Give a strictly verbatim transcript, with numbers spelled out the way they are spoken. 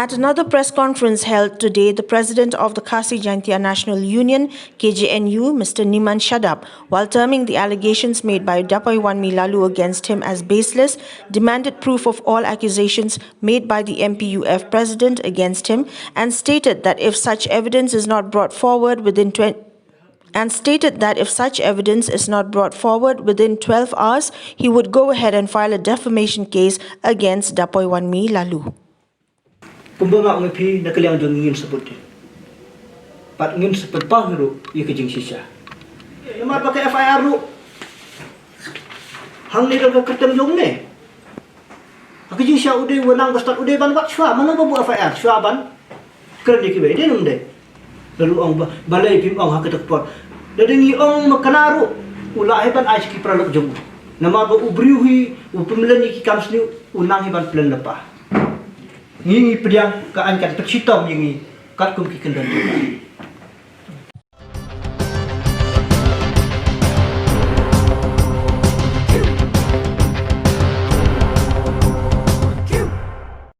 At another press conference held today, the president of the Khasi Jaintia National Union, K J N U, Mister Niman Shadap, while terming the allegations made by Dapoiwanmi Laloo against him as baseless, demanded proof of all accusations made by the M P U F president against him, and stated that if such evidence is not brought forward within twenty and stated that if such evidence is not brought forward within twelve hours, he would go ahead and file a defamation case against Dapoiwanmi Laloo. Kumba nga ong ïa phi, na ka liang jong ngi ngin sa bud, pat ngin sa pynpaw hi ruh ïa ka jingshisha. Namar ba ka F I R ruh hangne don ka kyrteng jong ne. Ha ka jingshisha u dei u nang ba stad, u dei ban wad shuwa, mano ba buh F I R shuwa ban kren ïa kiwei, dei ne ym dei? Lada u ong ba, balei phim ong ha kata ka por? Lada ngi ong ma kane ruh, u lah hi ban ai sha ki paralok jong u. Namar ba u briew hi u pynmlien ïa ki kam sniew, u nang hi ban plan lypa. Ngi ngi pdiang ka aiñ kan pynshitom ïa ngi katkum ki kyndon jong ka.